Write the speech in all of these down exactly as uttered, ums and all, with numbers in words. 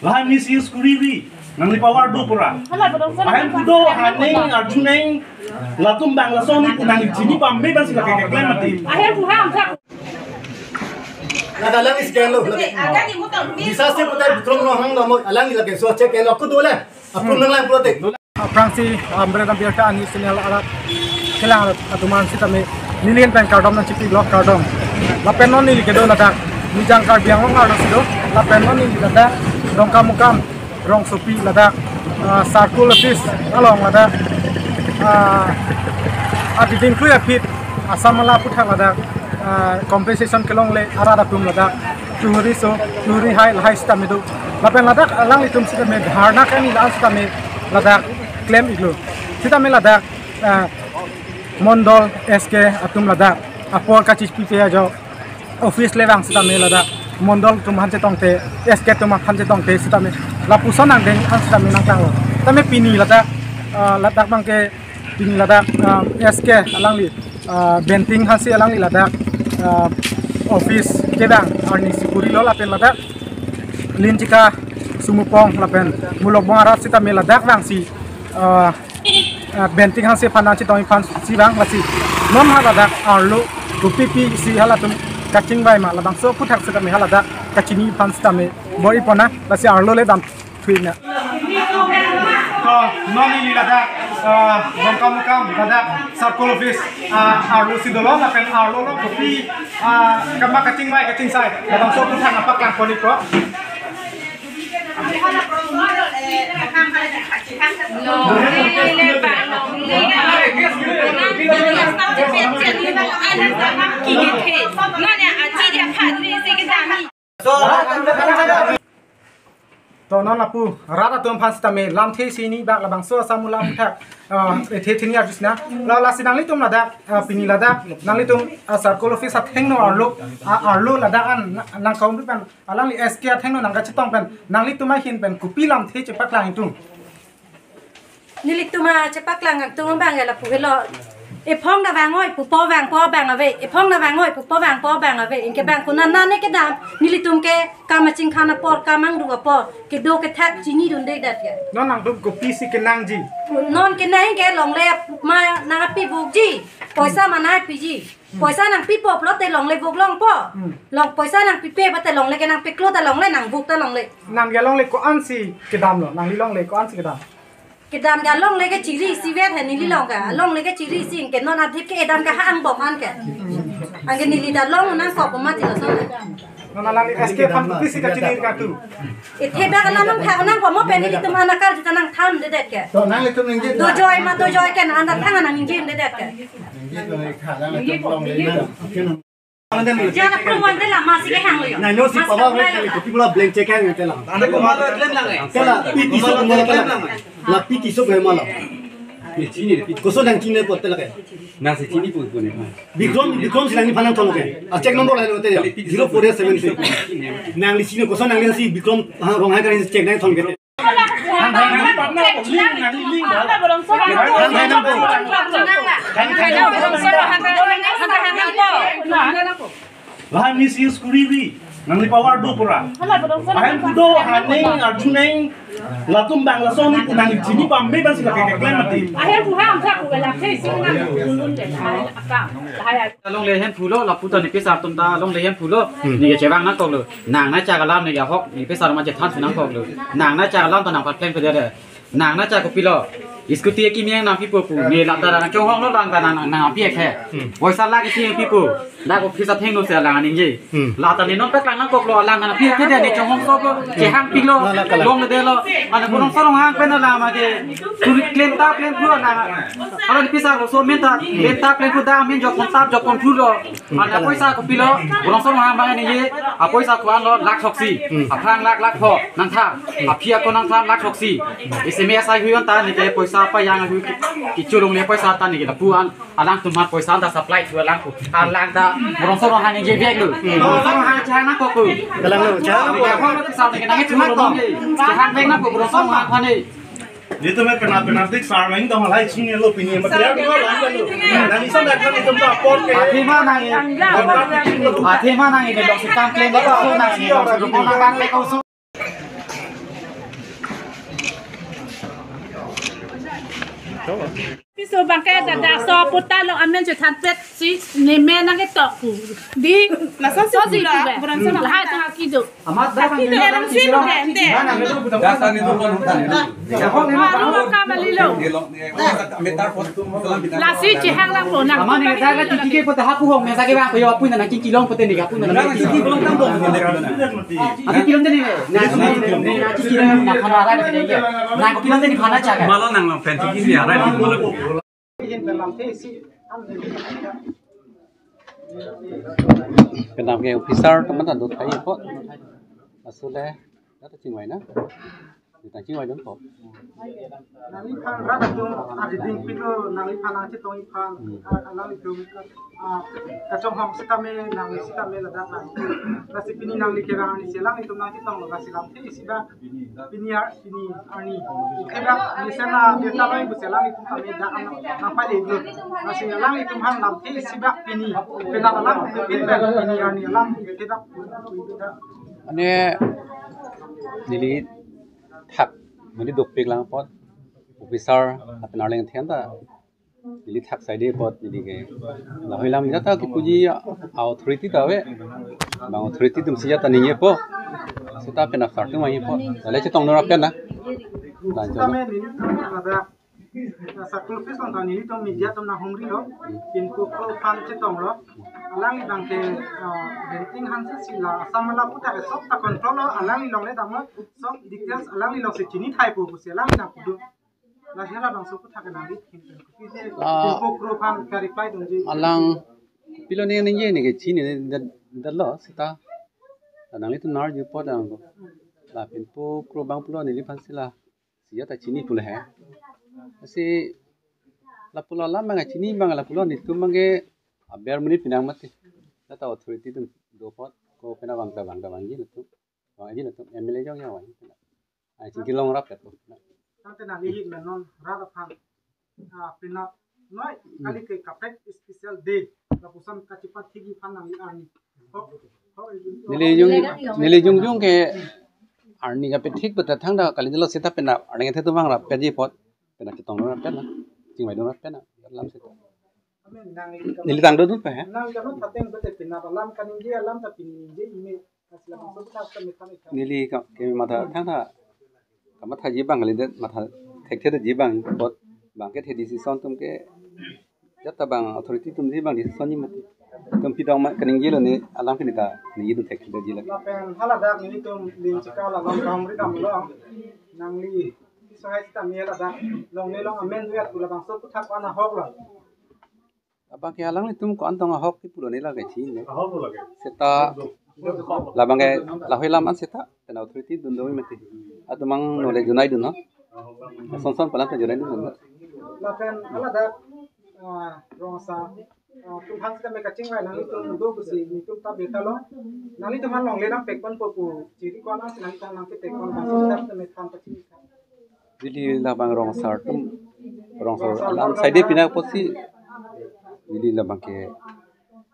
Lahai misuse kurivi, nangli power do pura. Ahem kudo, haning, arjuneng, latum bang laso ni pu nangli chini pame bang si lake keklem mati. Nada lang is kelo. Bisa se putai Bikrom Ronghang lo mo, alang lake so check kelo kudo le. Apun nang lang pulote. Aphrangsi, ah, Amreta Birta Ani channel arat kelang arat atum an sitame neli pen kardom nangchipilo, kardom. Lapen non neli kedo ladak Nijang Karbi Anglong arlo si do. Lapen non neli ladak Dongkamukam rongsopi ladak, ah, circle office along ladak, ah, adi dingklui aphi Assam Mala aputhak ladak, ah, compensation kelongle arat atum ladak churi so, churi hai, lahai sitame do. Lapen ladak alanglitum sitame dharna kani la sitame ladak klem iklo. Sitame ladak, ah, Mondol S K atum ladak apor kachipipe ajo office le vang sitame ladak Mondol atum aphan chetongte, S K atum aphan chetongte sitame lapuson angdeng an sitame nangklanglo. Tame pini ladak, ah, ladak bangke pini ladak, ah, S K alangli, ah, Benting aphansi alangli ladak, ah, office kedang arni si kurilo lapen ladak Linchika, Sumupong lapen Mulokbong arat sitame ladak vangsi, ah, ah, Benting aphansi aphan nangchetong aphansi vang lasi non ha ladak arlo kopipi si halatum kachingvai ma labangso aputhak sitame haladak kachini aphan sitame bor-i pon nang lasi arlo le dam thui na. To, non neli ladak, ah, Dongkamukam ladak circle office, ah, arlo si dolo lapen arlo lo kopi, ah, kama kachingvai kachingsai labangso aputhak nangpaklang pon ikpo. To non lapu rat atum aphan sitame lamthe isi hini bak labangso Assam Mala aputhak, ah, ethe thini arjusna. La lasi nanglitum ladak, ah, pini ladak nanglitum, ah, circle office athengno arlo, ah, arlo ladak an na-, nangkaumri pen alangli S K athengno nangkachetong pen nanglitum ahin pen kopi lamthe chepaklang itum. Nelitum achepaklang atum bang ya lapu helo. Ephong na vangoi pupo vangpo bang ave. Ephong na vangoi pupo vangpo bang ave. Anke bang konat nane kedam. Nelitum ke kam achingkhan apor, kam angduk apor, kedo kethak chinidunde det ke. Non nangtum kopisi kenangji? Non kenang ke longle ma nangpivukji. Poisa ma nangpiji. Poisa nangpipo pulote longle vuk longpo. Hmm. Long poisa nangpipe pulote longle ke nangpiklo ta longle nangvuk ta longle. Nang ya longle ko-ansi kedamlo, nangli longle ko-ansi kedam? Kedam ya longle ke chiri isivet he neli long ka. Longle ke chiri isi anke non adhip ke edam ke ha angbong an ke. Anke neli ta long nangkok puma ti lason. Non alangli S K aphan kopisi kachini katu? Ethe bak alam nangthak nangpo mo pen nelitum aphan akarju ta nangthandedet ke. To nanglitum ningje. Dojoi ma dojoi ke na anda thang nangningjindedet ke. Ningje to kha lang nelitum longle na. Jana proman te la masi kehang lo yo. Na no si pama ko kopi mula blank check hang te la. Anda ko mala klem lang eh. Te la piti so mala klem lang. La piti so ke mala. Ni chini piti. Koson nangchini po te la ke? Nangsi chini po po ne. Bikrom, Bikrom si nangli aphan nangthon ke. A check number la lo te. Zero four eight seven three. Nangli chini koson nangli si Bikrom, ha, Ronghang kan check nangthon ke. Lahai misuse kurivi, nangli power do pura. Ahem kudo, haning, arjuneng, latum bang laso ni pu nangli chini pame bang si lake keklem mati. Ahem pu ham sa ku belak ke isi nang kulun de lahai akam. Lahai Along le hem pulo, lapu ta ne pesar atum ta along le hem pulo. Hmm. Ne kechevang nangkoklo. Nang nangchak alam ne ahok, ne pesar ma chethan su nangkoklo. Nang nangchak alam ta nangpatpleng pe de. Nang nangchak kopilo. Scooty kimi nangpipo pu. Ne lata nangchonghonglo lang ta nang nangpi ek he. Hmm. Poisa lake si pipo. Dak office athengno si alang ningje. Hmm. Lata ne non paklang nangkoklo alang nangpi ek de ne chonghong soplo. Chehang pilo. Nang nang kalang. Longledetlo. Ane Bonongsong Ronghang pen alang ma ke. Turi klem ta klem phu alang. Alo ne pesar lo so men ta. Klem ta klem phu da men jokpon tap jokpon phu lo. Ane poisa kopilo, Bonongsong Ronghang bang ne ye, apoisa ko-an lo lakh throksi, aphrang lakh lakh pho, nangtha, aphi ako nangtha lakh throksi. Isi me asai hui an ta ne ke poisa pajang hui ki, kechulong ne poisa ta ne ke lapu an, alangtum aphan poisa an ta supply thu alang ko, alang ta, Bonongsong Ronghang ne ye vek lo. Bonongsong Ronghang chehang nangkok ko. Kalang lo, chehang nangkok. Hong lo sa ne ke nang chehang lo ne. Chehang vek nangkok Bonongsong Ronghang aphan ne. Itum ke pena pena dik sar main dong halai sini lo pini ma clear lo lang lo. Nang isan dak kan itum ta apor ke. Athema nang ini. Athema nang ini lo si kam claim ba so nang ini lo so ko nang kan pe ko so. Piso bangke dada so puta lo amen je than pet si ne me nang ke tok ku. Di. Masa so si pula, buran sama. Lahai tang kido. Amat dah. Tapi itu orang sih bukan deh. Dasar itu bukan hutan. Haru ka malilo. Lasi chehang lang po nang. Aman ni dah ka tiki ke pota hapu hong mesa ke ba ko yo apu na nang tiki long pota ni apu na nang tiki long tang dong. Api kilom teni na na tiki long na khana ra ni na kilom teni khana cha ka. Malo nang long pen tiki ni ara ni. Penang ke officer teman tando thai ko. Asule, kata chingwai na. Kita chingwai dong ko. Nangliphan rat atum adiding pilo nangliphan nangchetong iphan alanglitum kachonghong sitame nangli sitame ladak nang. Lasi pini nangli kevang ni selang itum nangchetong lo lasi lamthe isi ba pini ar pini arni. Kevang ni sena beta lo ibu selang itum tame dak nang pale itum. Lasi alanglitum han lamthe isi ba pini. Pena alam pini pini arni alam kevang. Ane neli thak mani dopik lang apot officer apenar leng thian ta neli thak sai de apot neli ke lahoi lam jata kipuji authority ta ave bang authority atum si jata ningje po seta pen after tu mai po lale chetong nora pen na dan jo. Sakul office on tani to media to na humri lo. Pinko ko pan chetong lo. Alangli bangke, ah, Benting Hanse sila Assam la puta ke sok ta control lo. Alangli longle damo sok details alangli lo se chini thai po pusi alangli na kudu. La hera bang sok puta ke nari. Ah. Pinko ko pan clarify dongji. Alang pilo ne ne ye ne ke chini ne dat lo seta. Nanglitum nar ju po dang ko. La pinpo kro bang pulo neliphan sila. Sejata chini pulo he. Si lapulo alam bang chini bang lapulo netum bangke aber menit pinang mati. Jata authority atum do apot ko pena bang ta bang ta bangji latum. Bangji latum M L A jong ya bang. Ai chingki long rap ya tu. Tangte nangli hik na non rat aphan. Ah, pena noi kali ke kaprek special day. Lapuson kachipat thigi phan nangli arni. Ho, ho, neli jung neli jung jung ke arni kape thik beta thang da kali jelo seta pena arni the tumang rap peji apot pena chetong rap pena chingwai dong rap pena lam seta. Neli tang dodun pe he. Nang jama thateng bete pena alam kaningje alam ta piningje ime. Neli ka ke matha thang tha kamatha ji bang kali det matha thekthe ji bang apot bangke the decision atum ke jata bang authority atum ji bang decision ni mati atum pidong ma kaningje lo ne alam ke ne ta ne ji atum thekthe ji lagi. Lapen haladak nelitum lim chikal along kahumri damlo nangli kisahai sita mi haladak longle long amen duyat pu labangso puthak wana hok lo. Abangke alanglitum ko-an tong ahok kipulo ne lake chini ne. Ahok lo lake. Seta labangke lahoi lam an seta pena authority dun doi mati. Atumang nole junai dun no. Son son palan ta junai dun no. Lapen haladak, ah, rongsa, ah, tum han seta me kachingvai nanglitum do pusi netum ta beta lo. Nanglitum han longle nangpekpon po pu chiri ko-an si nanglitum nangkepekpon bang seta me than kachingvai. Neli labang rongsar atum, rongsar alam saide pina apotsi neli labangke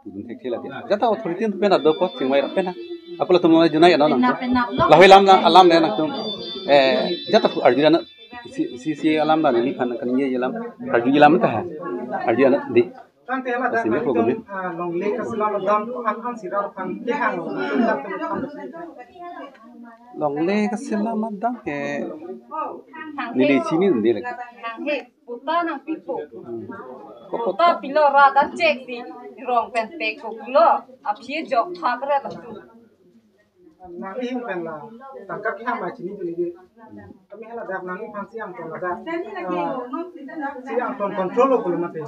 pudun thekthe lagi. Jata authority atum pena do apot chingvai rap pena. Ako latum lo junai ano nang. Lahoi lam lang alam le nangtum. Eh, jata arju ano si si si alam la neliphan kaningje alam. Arju alam ta ha. Arju ano di. Tangte haladak sini nanglitum, program ah, longle kaselam adam ko an an sira aphan kehang lo. Longle kaselam adam ke neli chini neli lagi. Hang he, puta nangpipo. Hmm. Puta pilo ra dan cek si rong pen pek ko pulo. Aphi jok thak re latum. Nangli pen la tangka kehang ma chini dun di. Kami haladak nangliphan si angton ladak. Ah, si angton control lo pulo mate.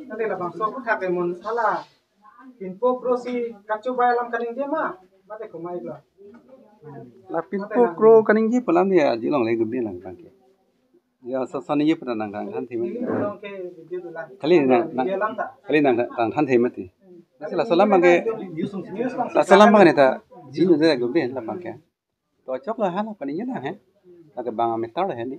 Tangte labangso puthak ke mon hala pinpo kro si kachubai alam kaningje ma mate komai lo. La pinpo kro kaningje pu alam dia ji longle gubdi lang bangke. Ya, sa, sa ni ye pernah nang kang than thema. Kali na, na, kali nang kang than thema ti. Nasi laso alam bangke, laso alam bangke ta, jinu de gumbe la bangke. To chok la hala pani ye na he. Lake bang meter he ni.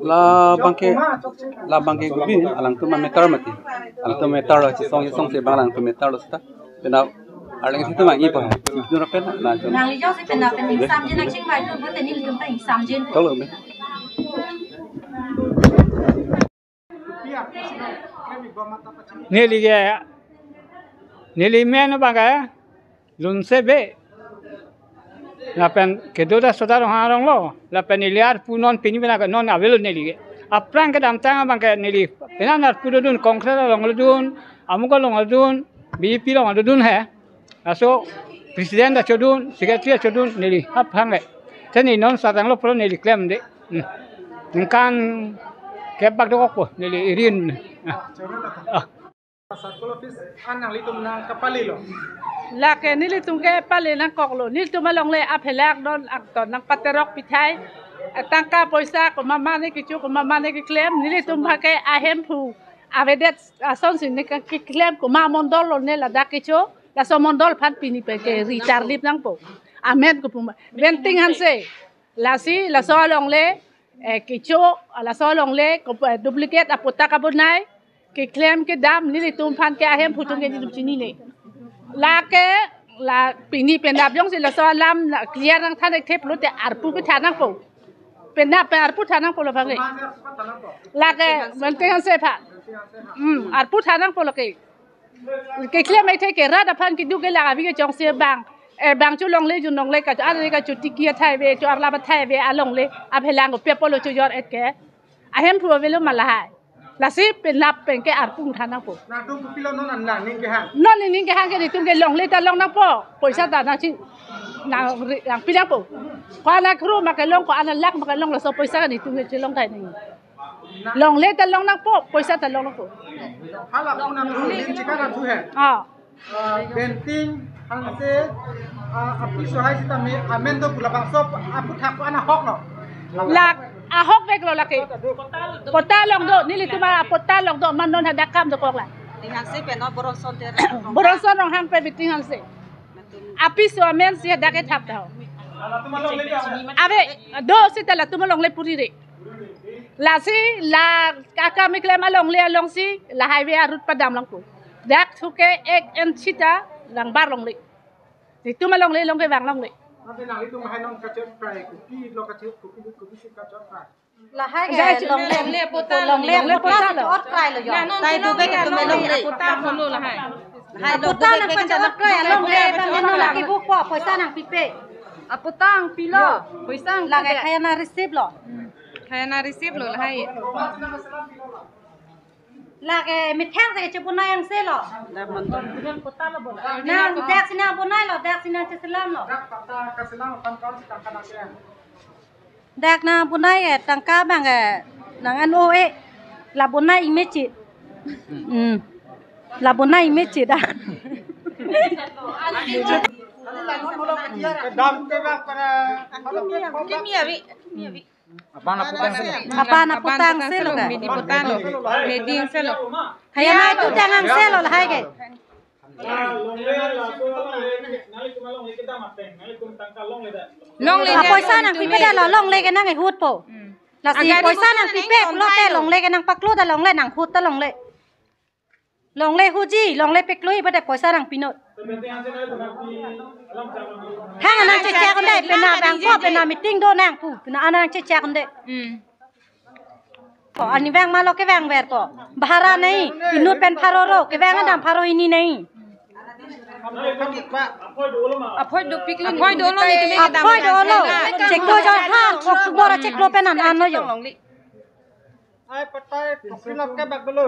La bangke, la bangke gobi, alangtum matter mati. Alangtum matter lo, chesong chesong si bang alangtum matter lo seta. Penap arleng si tu mang ipo hai. Dun rapen na jon. Nangli jongsi penap pen ingsamjin nangchingvai tu, bote nelitum ta ingsamjin. Tolo me. Neli ke, neli men bangke Lunse Bey. Lapen kedo ta Soda Ronghang arong lo. Lapen neli arpu non pini pena ke non avelo neli ke. Aphrang kedamtang abangke neli pena arpu dodun, Congress along dodun, amuk along dodun, B J P along dodun he. Laso president ta chodun, secretary ta chodun, neli hap hang ke. Te neli non sarang lo pro neli klemde. Hmm. Ningkan kebak dokok po neli irin. Ah. Ah. Circle office an nanglitum nangkapalilo. Lake nelitum ke pali nangkoklo. Nelitum alongle aphelak non angton nangpaterok pithai. Tangka poisa komat mane kecho, komat mane keklem. Nelitum bangke ahemphu avedet asonsi ne keklem, komat mondol lone ladak kecho. Laso mondol aphan pini pen ke ri charlip nangpo. Amen ko puma. Benting Hanse. Lasi, laso alongle, eh, kecho, laso alongle, ko-, eh, duplicate apatta kabonai, keklem kedam, nelitum aphan ke ahemphu atum ke nelitum chinine. Lake, la pini penap jongsi laso alam na clear nangthan thek thep lote arpu kethan nangpo. Penap pen arpu than nangpo lo bangke. Lake, Benting Hanse aphan. Hmm, arpu than nangpo lake. Keklem ethek ke rat aphan kedo ke la abi kechongsi bang. Eh, bang cho longle jun longle ka, ar ka cho tiki athai ave, cho arlap athai ave alongle. Aphelang ko pepolo cho jor et ke. Ahemphu avelo ma lahai. Lasi penap pen ke arpu than nangpo. Nangtum kopilo non an nangning kehang. Non ningning kehang ke nelitum ke longle ta long nangpo. Poisa ta nangching. Nang ri-, nangpi nangpo. Ko-an akrore ma kelong, ko-an alakh ma kelong laso poisa ke nelitum ke chelong thai nang. Longle ta long nangpo, poisa ta long nangpo. Hala puna puna din chikana thu hai. Ah. Ah, Benting Hanse, ah, apiso hai sitame amen do pu labangso aputhak ko-an ahok lo. La ahokvek lo lake. Patta long do, nelitum apatta long do, man non hadak kam dokok la. Benting Hanse pen no Boronson te. Boronson Ronghang pen Benting Hanse. Apiso amen si hadak kethap ta ho. Ave, do seta latum alongle puri re. Lasi la akam keklem alongle alongsi la highway aroad padam longpo. Dak thu ke ek inch ta langbar longle. Nelitum alongle along ke vang longle. Ante nanglitum hai non kachot kai, kopi lo kachot, kopi, kopisi kachot kai. Lahai ke longle, longle patta, longle patta lo. Chot kai lo jo. Tai dubek ke tum longle. Patta lo lahai. Hai lo patta dubek nang ke chot kai, longle ta nang ke buk po, poisa nangpipe. Apatta nangpilo, poisa nangpipe. Lake khajana receipt lo. Khajana receipt lo lahai. Lake methang si kechebonai angse lo. Nang dak si nang bonai lo, dak si nang cheselam lo. Dak patta kaselam aphan ko-an si tangka nangke? Dak nang bonai ke tangka bangke nang ano e. La bonai image. Hmm. La bonai image dak. Kedam ke bang para. Kimi abi, kimi abi. Apan apatta angse lo. Apan apatta angse lo ka? Midi patta lo. Midi angse lo. Khajana itu tang angse lo lahai ke. Longle. Ah, poisa nangpipe ta lo, longle ke nang ehut po. Hmm. Lasi agari poisa nang pipek lo te, longle ke nangpaklo ta longle, nanghut ta longle. Longle huji, longle peklo, iba te poisa nangpinon. Thang anang chechak unde, pena bang ko, pena meeting do nang pu, pena anang chechak unde. Hmm. Ko ani bang malo kevang ver ko. Bhara nahi, inut pen pharo ro, kevang adam pharo hini nahi. Aphoi dolo, aphoi dolo, aphoi dolo. Cheklo jo ha, October cheklo pen an ano jo. Ai patai, kopi lap ke bak dolo.